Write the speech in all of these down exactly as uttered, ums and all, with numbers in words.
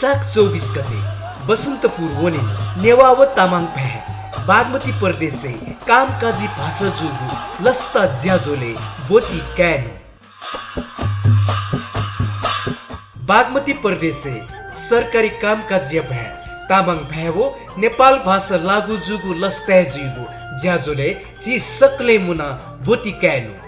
वैशाख चौबिस गते बसन्तपुर वनेनु नेवाः व तामाङ भाय् बागमती प्रदेशय् कामकाजी भाषा जूगु लसता ज्याझ्वलय् ब्वति कायेनु। बागमती प्रदेशय् सरकारी कामकाजया भाय् तामाङ भाय् व नेपाल भाषा लागू जूगु लसताय् जुइगु ज्याझ्वलय् झी सकलें मुनाः ब्वति कायेनु।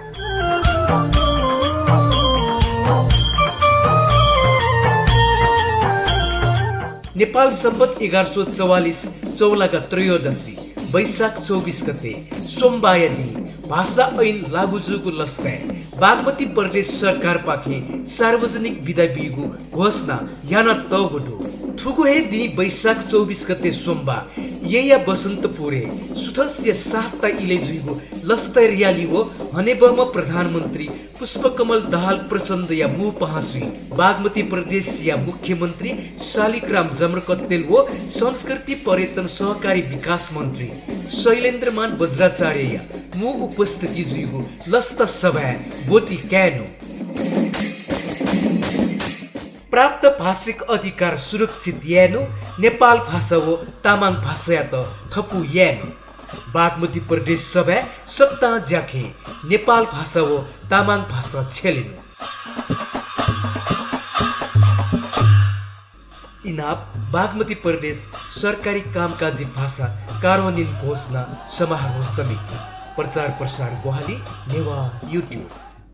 नेपाल सम्बत एघार सौ चौवालिस चौलागा त्रयोदशी वैशाख चौबिस गते सोमबाःया दिं भाषा ऐन लागू जूगु लसताय् बागमती प्रदेश सरकारपाखें सार्वजनिक बिदा बीगु घोषणा यानातःगु दु। थुगु हे दिं वैशाख चौबिस गते सोमबाः येँया बसन्तपुरय् सुथसिया सातता इलय् जुइगु लस्ता र्‍याली व हनेबहःम्ह प्रधानमन्त्री पुष्पकमल दाहाल प्रचण्डया मू पाहांसुइ बागमती प्रदेशया मुख्यमन्त्री शालिग्राम जम्रकट्टेल व संस्कृति पर्यटन सहकारी विकास मन्त्री शैलेन्द्रमान बज्राचार्यया मू उपस्थिति जुइगु लसता सभाय् ब्वति कायेनु। प्राप्त भाषिक अधिकार सुरक्षित यायेनु, नेपाल भाषा व तामाङ भाषायात थपु यायेनु। बागमती प्रदेश सभाय् सकतां ज्याखँय् नेपाल भाषा व तामाङ भाषा छ्यलेनु। इनाप बागमती प्रदेश सरकारी कामकाजी भाषा कार्यान्वयन घोषणा समारोह समिति। प्रचार प्रसार ग्वाहालि नेवाः YouTube।